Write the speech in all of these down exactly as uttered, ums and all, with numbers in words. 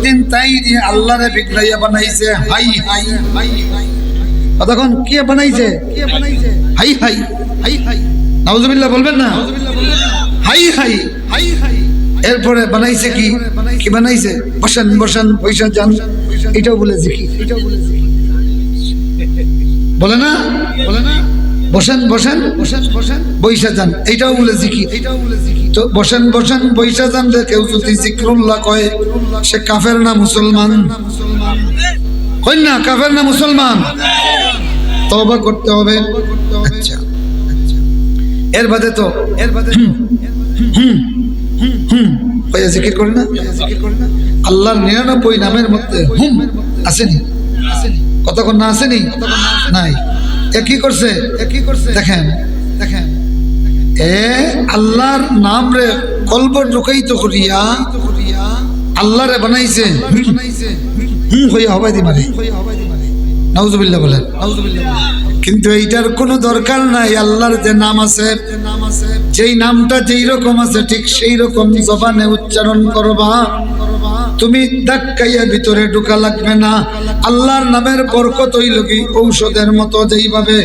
দিন তাই যে আল্লাহরে বিগড়াইয়া বানাইছে হাই হাই। কতক্ষণ কি বানাইছে? High high, high high. নাউজুবিল্লাহ বলবেন না? High high, high high. এরপরে বানাইছে কি? কি বানাইছে? বসেন বসেন, বইসা যান। এটাও বলে জিকির। বলে না? বলে না? বসেন বসেন, বসেন বসেন, বইসা যান। এটাও বলে জিকির। তো বসেন বসেন, বইসা যান রে কেউ যদি জিকরুল্লাহ কয়, সে কাফের না মুসলমান? কই না, কাফের না মুসলমান? তওবা করতে হবে। আচ্ছা, আচ্ছা। এর বাদে তো, এর বাদে তো, হুম, হুম, হুম, হুম, কইয়া জিকির করে না? আল্লাহর নিরানব্বই নামের মধ্যে হুম আছেনি? কতক্ষণ না আছেনি? নাই। এ কি করছে? এ কি করছে? দেখেন, দেখেন, এ আল্লাহর নাম রে কলব ঢুকাইতে করিয়া আল্লাহরে বানাইছে। হুম, হুম, হইয়া হবাই দি মারে। নাউজুবিল্লাহ বলেন। কিন্তু এইটার কোনো দরকার নাই। আল্লাহর যে নাম আছে, যেই নামটা যেই রকম আছে, ঠিক সেই রকম জবানে উচ্চারণ করবা। তুমি ধাক্কাইয়া ভিতরে ঢুকা লাগবে না। আল্লাহর নামের বরকত হইল কি ঔষধের মতো, যেইভাবে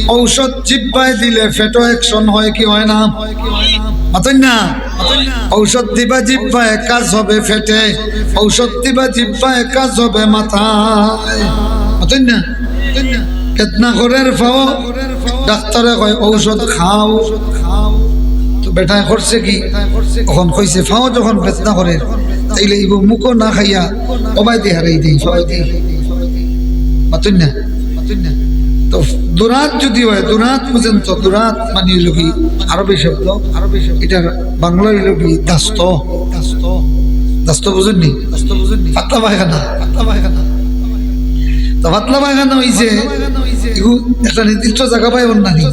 ঔষধ জিব্বায় দিলে পেটো অ্যাকশন হয় কি হয় না? মাতইন না? ঔষধ দিবা জিব্বায়, কাজ হবে পেটে। ঔষধ দিবা জিব্বায়, কাজ হবে মাথায়। মাতইন না? বেদনা করের পাও, ডাক্তারে কয় ঔষধ খাও। তো বেটায় করছে কি? অখন কইছে, পাও যখন বেদনা করের, তাইলে ইগু মুখো না খাইয়া অবায়দি হারাই দেই, পাও দি। মাতইন না? তো দুরাত যদি হয়, দুরাত বুঝেন তো, দুরাত মানে হইল কি আরবি শব্দ, আরবি শব্দ। এটার বাংলা হইল কি দাস্ত। দাস্ত বুঝেননি? দাস্ত বুঝেননি? পাতলা পায়খানা, পাতলা পায়খানা। তো পাতলা পায়খানা হইছে, এগু একটা নির্দিষ্ট জায়গা পায় অন্যান্য।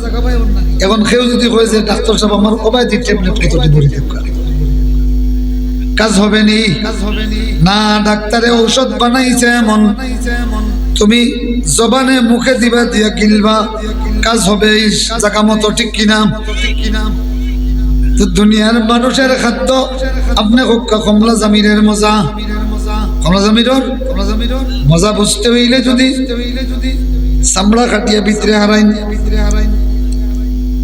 এখন কেউ যদি কয় যে, "ডাক্তার সাহেব, আমার অবায়দি ট্যাবলেট কতটি ধরে দেবো?" কাজ হবে নি? না, ডাক্তারে ঔষধ বানাইছে এমন, তুমি জবানে মুখে দিবা দিয়া গিলবা, কাজ হবে এই জায়গা মতো, ঠিক কিনা? তো দুনিয়ার মানুষের খাদ্য, আপনে কউক্কা কমলা জামিরের মজা, কমলা জামিরর মজা বুঝতে হইলে যদি চামড়া কাটিয়া ভিতরে হারাইন,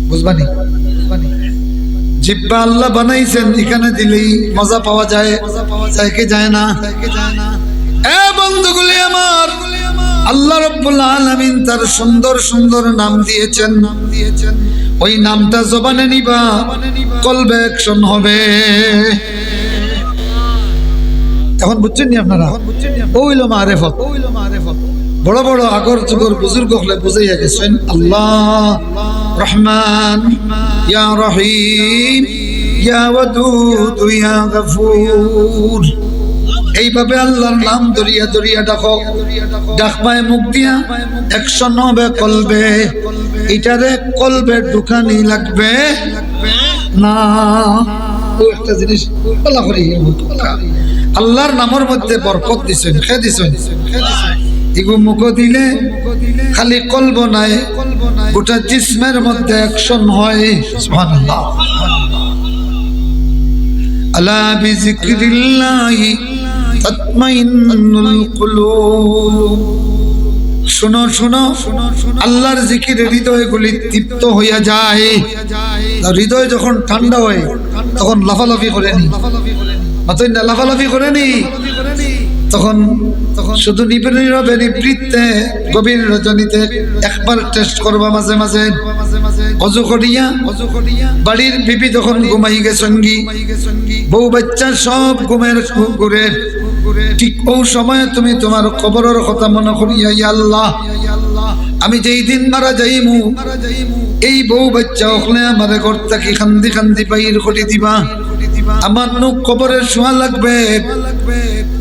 বুঝবানি? জিব্বা আল্লাহ বানাইছেন, এখানে দিলেই মজা পাওয়া যায়, যায় কি যায় না? এ বন্ধুগুলি আমার, আল্লাহ রব্বুল আলামিন তার সুন্দর সুন্দর নাম দিয়েছেন। ওই নামটা জবানে নিবা, কলবে অ্যাকশন হবে। এখন বুঝছেন নি আপনারা? ও হইল মারেফত। বড় বড় আগর যুগর বুজুর্গ হকলে বুঝাইয়া গেছেন, আল্লাহ, রহমান, ইয়া রহিম, ইয়া ওয়াদুদ, ইয়া গফুর। এইভাবে আল্লাহর নাম ধরিয়া ধরিয়া ডাকো। ডাকবায় মুখ দিয়া, অ্যাকশন হবে কলবে। এটারে কলবে ঢুকানি লাগবে না। ও একটা জিনিস বলা করি, আল্লাহর নামর মধ্যে বরকত দিছেন, খে দিছেন। ইগু মুখো দিলে খালি কলব নাই, গোটা জিসমের মধ্যে অ্যাকশন হয়। সুবহানাল্লাহ। আলা বিযিকরিল্লাহি তাতমাইন্নুল কুলুব। শুনো, শুনো, আল্লাহর জিকিরে হৃদয়গুলি তৃপ্ত হইয়া যায়। আর হৃদয় যখন ঠান্ডা হয়, তখন লাফালাফি করে নি। মাতইন না, লাফালাফি করে নি। তখন, তখন শুধু নিবিড় নীরবে, নিভৃতে, গভীর রজনীতে একবার টেস্ট করবা মাঝে মাঝে। অজু করিয়া, বাড়ির বিবি যখন ঘুমাই গেছইন গি, বউ বাচ্চা সব ঘুমের ঘু-, ঘুরে, ঠিক ও সময়ে তুমি তোমার কবরর কথা মনে করিয়া, ইয়া আল্লাহ, আমি যেই দিন মারা যাইমু, এই বউ বাচ্চা অকলে আমারে ঘর থাকি কান্দি কান্দি বাইর করি দিবা। আমার নু কবরে শোয়া লাগবে,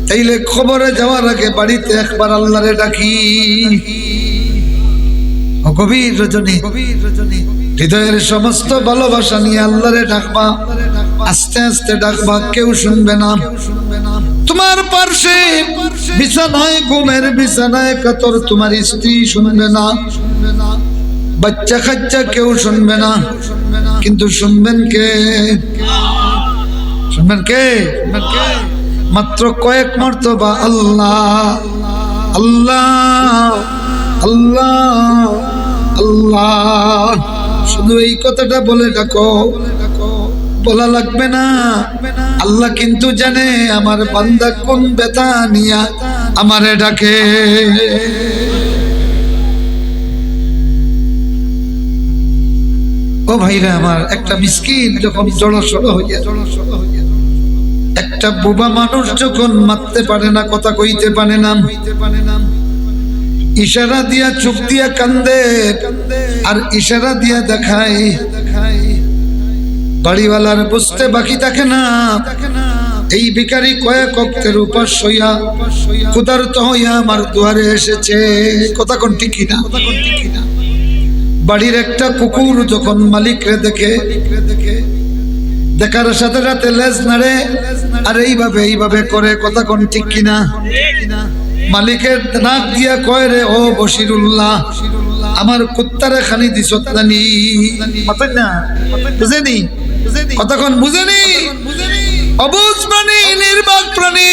তাইলে কবরে যাওয়ার আগে বাড়িতে একবার আল্লাহরে ডাকি। ও গভীর রজনী, হৃদয়ের সমস্ত ভালোবাসা নিয়ে আল্লাহরে ডাকবা, আস্তে আস্তে ডাকবা, কেউ শুনবে না। তোমার পার্শ্বে বিছানায়, ঘুমের বিছানায় কাতর তোমার স্ত্রী শুনবে না, বাচ্চা কাচ্চা কেউ শুনবে না, কিন্তু শুনবেন কে? শুনবেন কে? মাত্র কয়েক মর্তবা আল্লাহ, আল্লাহ, আল্লাহ, আল্লাহ, শুধু এই কথাটা বলে ডাকো, বলা লাগবে না। আল্লাহ কিন্তু জানে আমার বান্দা কোন ব্যথা নিয়া আমারে ডাকে। ও ভাইরা আমার, একটা মিসকিন যখন জড়সড় হইয়া, একটা বোবা মানুষ যখন মাততে পারে না, কথা কইতে পারে না, ইশারা দিয়া, চোখ দিয়া কান্দে, আর ইশারা দিয়া দেখায়, বাড়িওয়ালার বুঝতে বাকি থাকে না, এই ভিখারি কয়েক অক্তের উপাস হইয়া, ক্ষুধার্ত হইয়া আমার দুয়ারে এসেছে। কথা কোন ঠিক কিনা? বাড়ির একটা কুকুর যখন মালিকরে দেখে, দেখার সাথে সাথে লেজ নাড়ে, আর এইভাবে, এইভাবে করে। কথা কোন ঠিক কিনা? মালিকের নাক দিয়া কয়, "রে ও বশিরুল্লাহ, আমার কুত্তারে খানি দিছত না নি?" মাতইন না, বুঝেনি? কথা কোন বুঝেনি? অবুঝ প্রাণী, নির্বাক প্রাণী।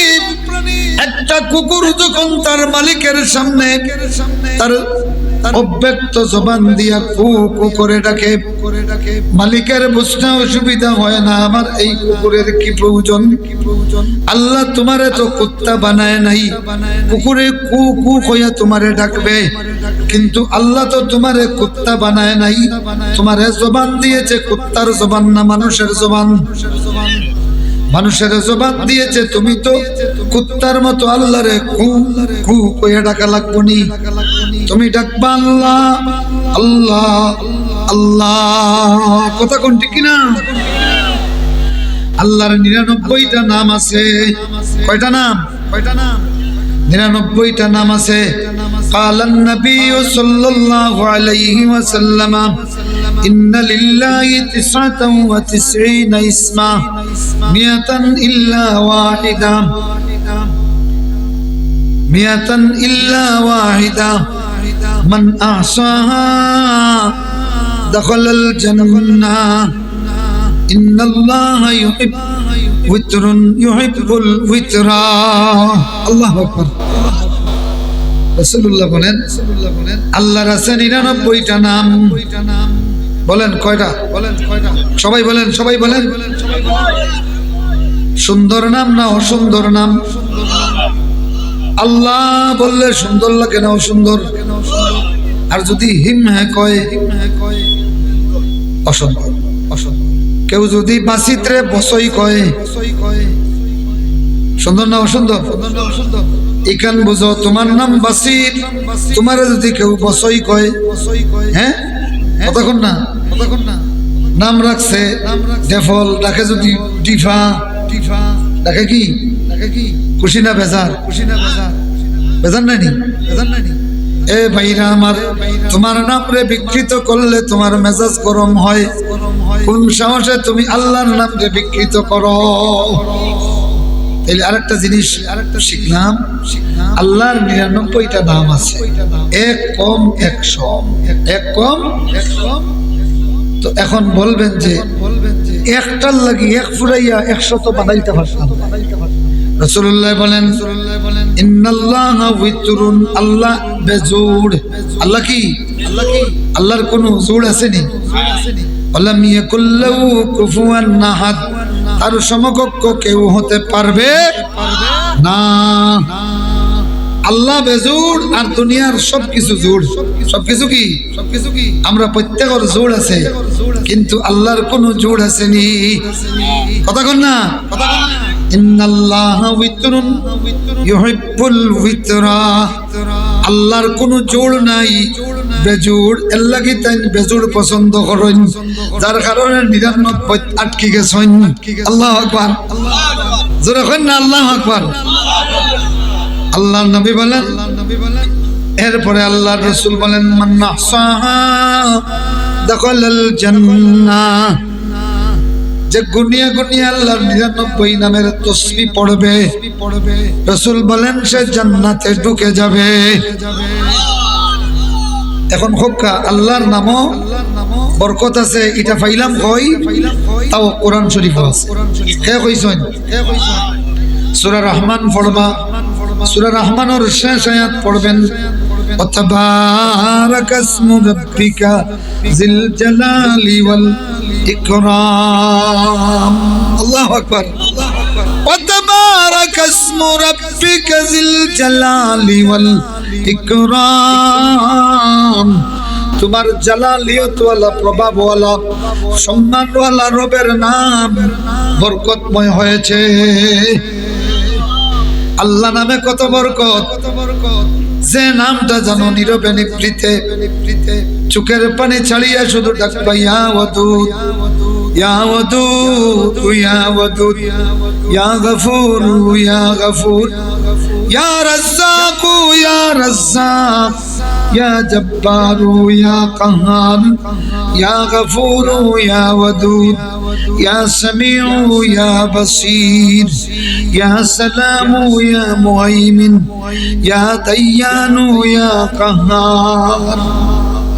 একটা কুকুর যখন তার মালিকের সামনে তার অব্যক্ত জবান দিয়া কু কু করে ডাকে, মালিকের বুঝতে অসুবিধা হয় না, আমার এই কুকুরের কি প্রয়োজন? আল্লাহ তোমারে তো কুত্তা বানায় নাই, কুকুরে কু কু কইয়া তোমারে ডাকবে, কিন্তু আল্লাহ তো তোমারে কুত্তা বানায় নাই, তোমারে জবান দিয়েছে কুত্তার জবান না মানুষের জবান? মানুষের জবান দিয়েছে, তুমি তো কুত্তার মতো আল্লাহরে কু কু কইয়া ডাকা লাগবো নি। তুমি ডাকবা আল্লাহ, আল্লাহ, আল্লাহ। কথা কোন ঠিক কিনা? আল্লাহর নিরানব্বইটা নাম আছে। কয়টা নাম? কয়টা নাম? নিরানব্বইটা নাম আছে। قال النبي صلى الله عليه وسلم: إن لله تسعة وتسعين اسما، مئة إلا واحدة، مئة إلا واحدة، من أحصاها دخل الجنة، إن الله يحب وتر يحب الوتر। আল্লাহু আকবার। রাসূলুল্লাহ বলেন, আল্লাহর আছে নিরানব্বইটা নাম। বলেন কয়টা? সবাই বলেন, সবাই বলেন। সুন্দর নাম না অসুন্দর নাম? আল্লাহ বললে সুন্দর লাগে না অসুন্দর? আর যদি হিম হে কয়, অসুন্দর, অসুন্দর। কেউ যদি বাসিতরে বসই কয়, সুন্দর না অসুন্দর? ইখান বুঝো, তোমার নাম বাসিত, তোমারে যদি কেউ বসই কয়, হ্যাঁ? কতক্ষণ না? নাম রাখছে ডেফল, ডাকে যদি ডিফা, ডাকে কি? খুশি না বেজার? বেজার নাই নি? এ ভাইরা আমার, তোমার নামরে বিকৃত করলে তোমার মেজাজ গরম হয়। কোন সাহসে তুমি আল্লাহর নামরে বিকৃত করো? তাইলে আরেকটা জিনিস, আরেকটা শিখলাম, আল্লাহর নিরানব্বইটা নাম আছে, এক কম একশো, এক কম। তো এখন বলবেন যে একটার লাগি এক ফুরাইয়া একশো তো বানাইতে পারতাম না। রাসূলুল্লাহ বলেন, ইন্নাল্লাহা উইতরুন, আল্লাহ বেজুড়। আল্লাহ কি? আল্লাহর কোনো জুড় আছে নি? ওয়ালাম ইয়াকুল লাহু কুফুয়ান আহাদ, তার সমকক্ষ কেউ হতে পারবে না। আল্লাহ বেজুড় আর দুনিয়ার সবকিছু জুড়। সবকিছু কি? আমরা প্রত্যেকের জুড় আছে, কিন্তু আল্লাহর কোনো জুড় আছে নি। কথা কন না? ইন্নাল্লাহা উইতরুন ইউহিব্বুল উইতরা। আল্লাহর কোনো জুড় নাই, বেজুড়। এর লাগি তাইন বেজুড় পছন্দ করইন, যার কারণে নিরানব্বই আটকি গেছইন। আল্লাহু আকবার। জোরে কইন না, আল্লাহু আকবার। আল্লাহর নবী বলেন, এরপরে আল্লাহর রাসূল বলেন, মান আহসাহা দাখালাল জান্নাহ। যে গুনিয়া গুনিয়া আল্লাহর নিরানব্বই নামের তসবিহ পড়বে, রাসূল বলেন, সে জান্নাতে ঢুকে যাবে। এখন কউক্কা, আল্লাহর নামো বরকত আছে, ইটা পাইলাম কই? তাও কোরআন শরীফো আছে। কে কইছইন? সূরা রহমান পড়বা, সূরা রহমানর শেষ আয়াত পড়বেন, "ওয়া তাবারাকা ইসমু রাব্বিকা জিল জালালি ওয়াল ইকরাম।" আল্লাহু আকবার। "ওয়া তাবারাকা ইসমু রাব্বিকা জিল জালালি ওয়াল ইকরাম।" তোমার জালালিয়তওয়ালা, প্রভাবওয়ালা, সম্মানওয়ালা রবের নাম বরকতময় হয়েছে। আল্লাহ নামে কত বরকত, যে নামটা জানো নীরবে নিভৃতে চোখের পানি ছাড়িয়া শুধু ডাকবা, "ইয়া ওয়াদুদ, ইয়া ওয়াদুদ, ইয়া ওয়াদুদ, ইয়া গফুর, ইয়া গফুর, ইয়া রাজ্জাক, ইয়া রাজ্জাক, ইয়া জব্বার, ইয়া কাহ্হার, ইয়া গফুর, ইয়া ওয়াদুদ, ইয়া সামিউ, ইয়া বাসীর, ইয়া সালামু, ইয়া মুহাইমিন, ইয়া দাইয়ানু, ইয়া কাহ্হার।"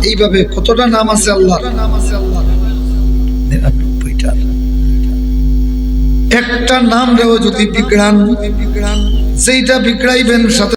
এইভাবে কতটা নাম আছে আল্লাহর? নিরানব্বইটা। একটা নাম রেও যদি বিগড়ান, যেইটা বিগড়াইবেন সাথে